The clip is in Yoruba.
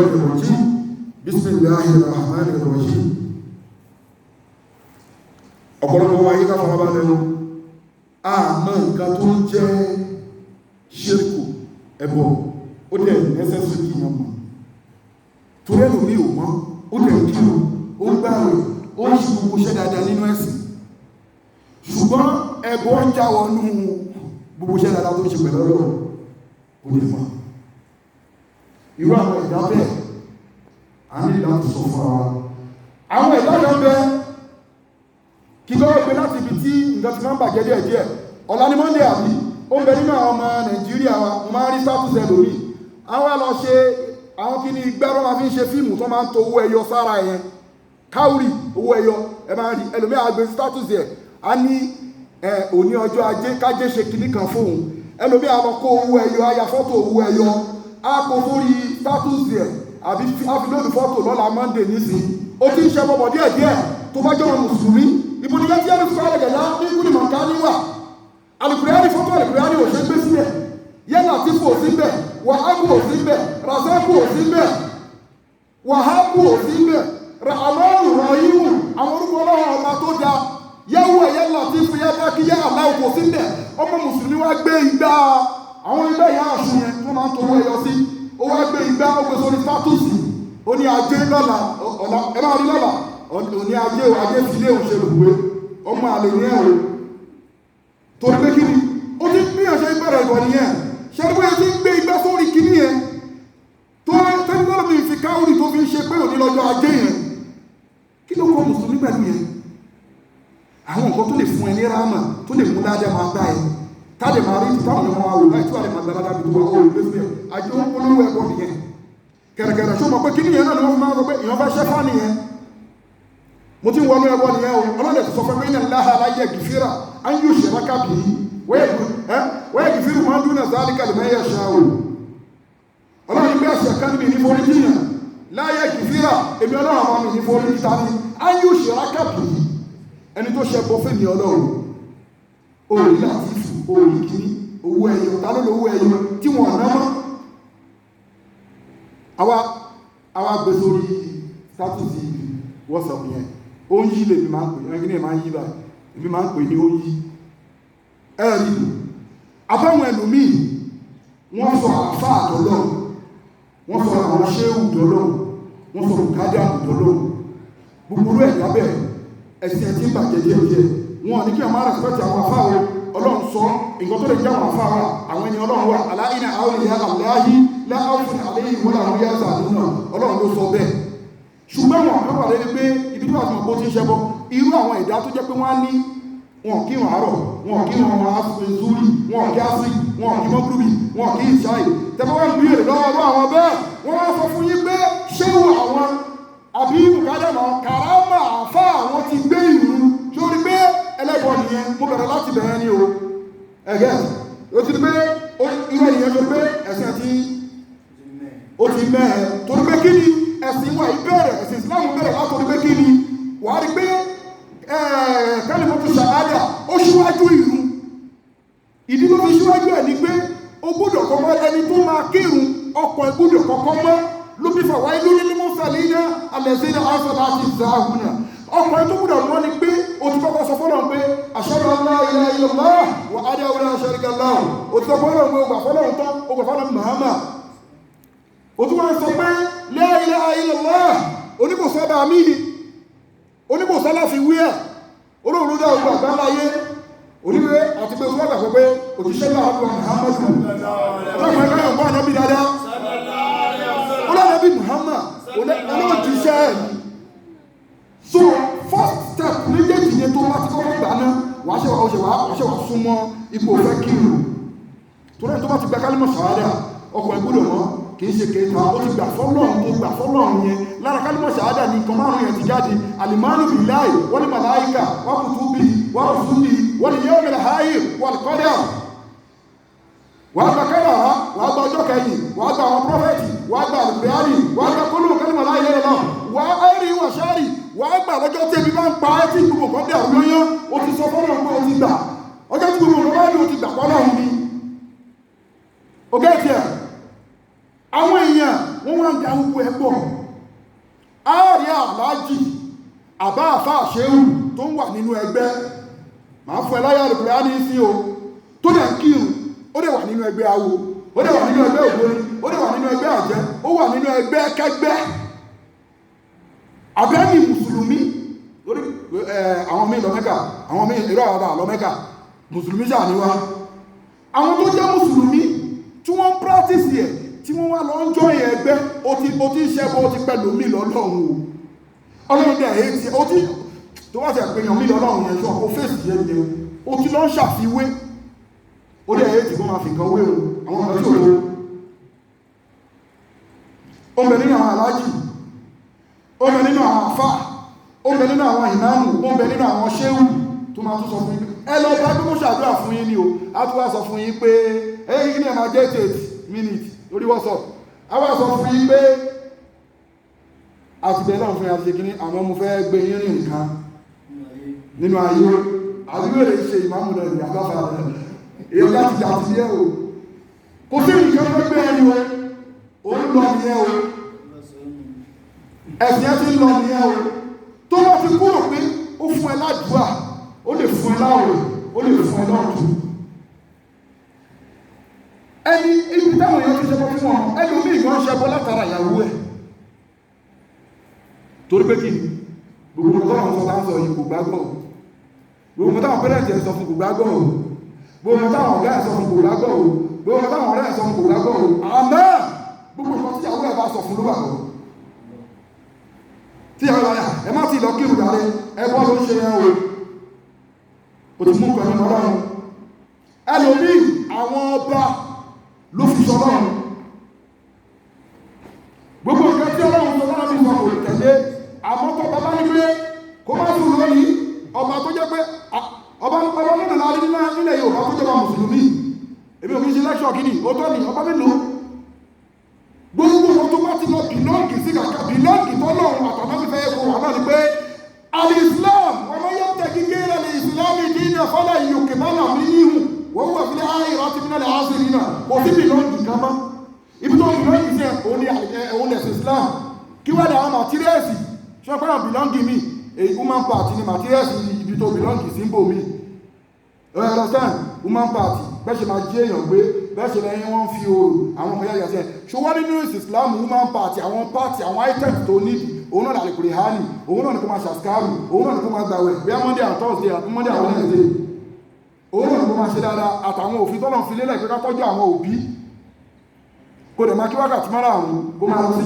الرجيم. بسم الله الرحمن الرحيم. Ọ̀pọ̀lọpọ̀ wa yíká farabalẹ̀ o, àmọ́ nǹkan tó ń jẹ́ ṣírkù, ẹbọ, ó dẹ̀ necessary kí yàn mọ̀, torí ẹlòmí ò mọ̀. Ó dẹ̀ kírun, ó ń gbààwẹ̀, ó ń ṣe gbogbo iṣẹ́ dáadáa nínú ẹ̀sìn, ṣùgbọ́n ẹbọ ń já wọnú gbogbo iṣẹ́ dáadáa tó ń ṣe pẹ̀lú Ọlọ́run, kò dẹ̀ mọ̀. Irú àwọn ẹ̀dá bẹ́ẹ̀, a ní láti sọ fún ara àwọn ẹ̀dá kan bẹ kí gbọ́wọ́ pé láti ibi tí nǹkan ti máa ń bàjẹ́ díẹ̀ díẹ̀. Ọ̀la ni Monday, àbí? Ó ń bẹ nínú àwọn ọmọ Nàìjíríà wa, mo máa ń rí status ẹlòmíì, àwọn lọ ṣe àwọn kí ní igbá tó máa fi ń ṣe fíìmù, tó máa ń to owó ẹyọ sára yẹn, káwùrì, owó ẹyọ. Ẹ máa rí ẹlòmíì àgbẹ̀ status ẹ̀, á ní ẹ òní ọjọ́ Ajé, kájé ṣe kinní kan fóun. Ẹlòmíì á lọ kó owó ẹyọ, á ya fọ́tò owó ẹyọ, á kó sórí status ẹ̀, àbí á fi lóòdù fọ́tò lọ́la Monday nísìnyí. Ó ti ń ṣe bọ̀bọ̀ díẹ̀ díẹ̀. Tó bá jọ̀wọ́ mùsùlùmí, ibo ni yẹn ti ẹni fún alẹ́gẹ̀dá ní kúlì mọ̀ká níwà alukuriani, fọ́tò alukuriani ò ṣe gbé síbẹ̀ yẹn, àti fò síbẹ̀, wàhábù ò síbẹ̀, rasaku ò síbẹ̀, wàhábù ò síbẹ̀, ràmọ́nù rọ̀hìmù, àwọn orúkọ Ọlọ́run ọba tó da, yẹ́wù ẹ̀yẹ Làtífù, yẹ bá kí yẹ aláwọ̀, kò síbẹ̀. Ọmọ mùsùlùmí wá gbé igbá, àwọn igbá ìyá Ọ̀ṣun yẹn tó máa ń tọwọ́ ẹyọ sí, ó wá gbé igbá, ó gbé sórí status, ó ní Ajé lọ́la, ọ̀la ẹ máa rí lọ́la, òní Ajé o, Ajé fi ilé òun ṣe lùgbé. Ọmọ àlè ní ẹ̀ o. Torí pé kíni ó ti gbìyànjú ìbẹ̀rẹ̀ ìbọ̀ nìyẹn. Ṣe é bóyá ti ń gbé igbá sórí kíní yẹn tó tẹ́lifíṣọ́nù mi fi káwùrì tó fi ń ṣe pé òní lọ́jọ́ Ajé yẹn, kí ló kọ́ mùsùlùmí pẹ̀lú yẹn? Àwọn nǹkan tó lè fún ẹ ní ráàmà, tó lè mú dáadáa máa gbá ẹ, táde máa rí táwọn ọmọ wa wò láì tí wàá lè máa gbára dábì tó wà ó lè fi àjọ olówó ẹ̀kọ́ nìyẹn. Kẹ̀rẹ̀kẹ̀rẹ̀, ṣó mọ̀ pé kíní yẹn náà ni wọ́n fi máa ń sọ pé èèyàn fẹ́ ṣẹ́fà nìyẹn? Mo ti ń wọnú ẹbọ nìyẹn o. Ọlọ́dẹ ti sọ fún mi ní aláha aláyẹ gìfìrà á ń yóò ṣẹ̀rá kábì í wẹ́yẹ gìfìrù máa ń dún náà sáálí kàlùmọ́ ẹ̀yẹ ṣá o. Ọlọ́run bí ẹ̀ṣẹ̀ kan mi ní forí jiyàn láyé gìfìrà, èmi Ọlọ́run àwọn mi ní forí jíta ni á ń yóò ṣẹ̀rá kábì í, ẹni tó ṣẹ bọ́ fẹ́mi Ọlọ́run. Òòrì láti fù òòrì kìíní owó ẹyọ, ta ló lówó ẹyọ tí wọn ná mọ́? Àwa gbé sórí status WhatsApp yẹn, ó ń yí lèmi máa ń pè é, ẹni máa ń yí báyìí, èmi máa ń pè ní ó ń yí. Ẹ̀rí àbáwọn ẹlòmíì, wọ́n sọ àfáà dọ́lọ́run, wọ́n sọ àwọn ṣéwù dọ́lọ́run, wọ́n sọ bùkádàmù dọ́lọ́run. Gbogbo orú ẹ̀dá bẹ́ẹ̀, ẹ̀sìn ẹ̀ tí ń bàjẹ́ díẹ̀ díẹ̀. Wọn ní kí wọ́n máa respect àwọn àfáà o. Ọlọ́run sọ nǹkan tó lè jẹ́ àwọn àfáà wa, àwọn ẹni Ọlọ́run wa, aláìní àwòrán aláhi láàfin àléyìn wọn làwọn yá sàánú náà, Ọlọ́run ló sọ bẹ́ẹ̀. Ṣùgbọ́n wọn kan wà lẹ́ni pé ibi tó wà fún ọgbó tí ń ṣẹbọ, irú àwọn ẹ̀dá tó jẹ́ pé wọ́n á ní wọn kí wọn àárọ̀, wọn kí wọn zúrì, wọn kí ásì, wọn kí mọ́gúrúbì, wọn kí ìṣáì, tẹ́fọ́ wọn bí èrè lọ́wọ́ ọ̀rọ̀ àwọn bẹ́ẹ̀, wọ́n wá sọ fún yín pé ṣéwù àwọn àbí mùkádàmọ́ kàrámà àfá àwọn ti gbé ìlú sórí pé ẹlẹ́bọ nìyẹn. Mo bẹ̀rẹ̀ láti bẹ̀rẹ̀ ni o. Ẹ̀gẹ́ o ti rí pé irú ẹnìyẹn tó rí pé ẹ̀sìn àti ó ti mẹ́ẹ̀, torí pé kí ni ẹ̀sìn wa yìí bẹ̀rẹ̀, ẹ̀sìn Islam bẹ̀rẹ̀ látòrí pé kí ni wà á rí pé kalimatu shahada ó ṣíwájú ìrun. Ìdí tó fi ṣíwájú ẹ̀ ni pé ó gbọ́dọ̀ kọ́kọ́, ẹni tó máa kírun, ọkọ̀ ẹ̀ gbọ́dọ̀ kọ́kọ́ mọ́ ló bí fà wáyé lórí límọ́sàlínà alẹ́sìnà asọ́lá àti ìzáhùnà. Ọkọ̀ ẹ̀ tó gbọ́dọ̀ mọ́ ni pé o ti kọ́kọ́ sọ fọ́lọ́run pé ashhadu an la ilaha illallah wa wahdahu la sharika lahu. O ti sọ fọ́lọ́run pé o gbà fọ́lọ́run tán, o gbà fọ́lọ́run Muhammad, o tún wá sọ pé la ilaha illallah, oníkòsọ́bà mí, oníkòsọ́lá fi wí ẹ̀, olóòrùn ló dá ogun àgbáláyé, oníwé àti pé ojú àgbà pé òjíṣẹ́ náà wà Muhammadu ọlọ́run ẹgbẹ́ ọgbọ́n ànábì dáadáa, olóòrùn Muhammad olóòjíṣẹ́ ẹ̀. So first step méjèèjì yẹn, tó bá ti kọ́kọ́ gbà náà, wàá ṣe wàá ṣe wàá ṣe wàá súnmọ́ ipò fẹ́ kírun. Torí ẹni tó bá ti gba kálímọ̀ ṣàhádà, ọkọ̀ ẹ̀ gbọ́dọ̀ mọ́, kì í ṣe kéta. Ó ti gbà fọ́lọ́run, tó gbà fọ́lọ́run yẹn, lára kálímọ̀ ṣàhádà ní nǹkan márùn yẹn ti jáde: alimanu billahi wal malaika wa kutubi wa rusuli wal yawmil akhir wal qadar. Wàá gba kádàrá, wàá gba ọjọ́ kẹyìn, wàá gba àwọn prophet, wàá gba àlùfẹ́árì, wàá gba kólú kálímọ̀ la ilaha illallah, wàá ẹ́rì wà ṣáàrì, wàá gbà lọ́jọ́ tí ebi bá ń pa ẹ́, tí gbogbo nǹkan dẹ̀ yányán. Ó ti sọ fọ́lọ́run pé ó ti gbà. Ọjọ́ tí gbogbo nǹkan bá dùn, ó ti gbà fọ́lọ́run ni. Ọgẹ́ tiẹ̀, àwọn èèyàn wọ́n wá ń da gbogbo ẹ̀. púpọ̀. Ààrẹ aláàjì àbá àfá àṣẹ́hù tó ń wà nínú ẹgbẹ́, màá fún ẹ láyà rẹ̀ á ní sí o, tó dẹ̀ ń kírun, ó dẹ̀ wà nínú ẹgbẹ́ awo, ó dẹ̀ wà nínú ẹgbẹ́ ògbóni, ó dẹ̀ wà nínú ẹgbẹ́ àjẹ́, ó wà nínú ẹgbẹ́ kẹgbẹ́. Àbẹ́ni mùsùlùmí lórí àwọn míì lọ Mẹ́kà, àwọn míì irọ́, àwọn lọ Mẹ́kà, mùsùlùmí ṣáà ní wá. Àwọn tó jẹ́ mùsùlùmí tí wọ́n ń practice ẹ̀, tí wọ́n wá lọ ń jọ ẹgbẹ́, ó ti ń ṣẹ́bọ́, ó ti pẹ̀lú mí lọ́lọ́run o. Ọlọ́run dẹ̀ èyí tí ó ti tó wá ti ẹ̀pẹ̀yàn mí lọ́lọ́run yẹn ṣọ́ ó fèsì yẹn yẹn, ó ti lọ ń ṣàfiwé. Ó dẹ̀ èyí tí kó máa fi nǹkan wé o, àwọn nǹkan tí ò tó. Ó ń bẹ nínú àwọn aláàjì, ó ń bẹ nínú àwọn àfà, ó ń bẹ nínú àwọn ìmáàmù, ó ń bẹ nínú àwọn ṣéwù tó máa tún sọ fún yín, ẹ lọ bá bí mo ṣàdúrà fún yín ni o. A tún wá sọ fún yín pé ẹ̀yìn kí ni ẹ máa jẹ́ 8 minutes lórí WhatsApp. A wá sọ fún yín pé àti bẹ̀rẹ̀ náà fún yín àti ṣe kíní, àwọn mo fẹ́ gbé yín rìn nǹkan nínú ayé. Àbí wèrè ṣe ìmáàmù náà ní àbáfà rẹ̀ èyí láti jà sí ẹ o. Kò sí nǹkan tó gbé ẹni o, ò ń lọ nìyẹn o, ẹ̀sìn ẹ ti ń lọ nìyẹn o. Tó bá ti kúrò pé ó fún ẹ ládùúà, ó lè fún ẹ láwẹ̀, ó lè fún ẹ lọ́dún ẹni ibi táwọn èèyàn ti ṣẹbọ fún wọn. Ẹlòmíì gan ṣẹbọ látara ìyàwó ẹ̀, torí pé kí ni? Gbogbo nǹkan táwọn sọ tá ń sọ yìí, kò gbàgbọ́. Gbogbo nǹkan táwọn parents ẹ̀ sọ fún, kò gbàgbọ́ o. Gbogbo nǹkan táwọn ọ̀gá ẹ̀ sọ fún, kò gbàgbọ́ o. Gbogbo nǹkan táwọn ọ̀rẹ́ ẹ̀ sọ fún, kò gbàgbọ́ o. Àmọ́ gbogbo nǹkan tí ìyàwó ẹ̀ bá sọ fún ló gbàgbọ́. Tí ìyàwó ẹ̀ bá yà, ẹ má ti lọ kírun dàrẹ́, ẹ bọ́ ló ń ṣe yẹn o, o ti mú nǹkan nínú Ọlọ́run. Ẹlòmíì, àwọn ọba ló fi sọ Ọlọ́run. Gbogbo nǹkan tí Ọlọ́run sọ lọ́rọ̀ mi sọ, kò tẹ̀lé. Àmọ́ tó bàbá ní pé kó má sùn lónìí, ọba tó jẹ́ pé ọba mélòó la rí nílẹ̀ Yorùbá tó jọba mùsùlùmí? Èmi ò kí ń ṣe lẹ́ṣọ̀ kìíní, ó tọ́ ni. Ọba mélòó? Gbogbo wọn tó bá ti lọ belong sí kàkà belong tọ́lọ́run àtàwọn fífẹ́ kó wà náà ni pé al-Islam, wa man yabtaghi ghayra al-Islami dinan falan yuqbala minhu wa huwa fil akhirati minal khasirin. Kò sí belong kan mọ́. Ibi tó belong sí ẹ̀, òun ni òun lẹ̀sìn Islam. Kí wá ní àwọn materials ṣé wọ́n fẹ́ràn belong mi? Èyí human part ni materials ibi tó belong sí ń bò mí. You understand? Human part, bẹ́ẹ̀ ṣe máa jí èèyàn gbé, bẹ́ẹ̀ ṣe lẹ́yìn wọ́n fi oòrùn àwọn ọmọ yáyà sí ẹ̀. Ṣùgbọ́n nínú Islam, human part, àwọn part, àwọn items tó need, òun náà lè pèrè hánì, òun náà ní kó máa ṣàṣkárù, òun náà ní kó máa gbàwẹ̀ bóyá Monday and Thursday àti Monday and Wednesday, òun náà ní kó máa ṣe dáadáa, àtàwọn òfin tọ́lọ̀ fi lélẹ̀ pé ká tọ́jú àwọn òbí, kó dẹ̀ máa kí wákàtí 5, kó máa lọ sí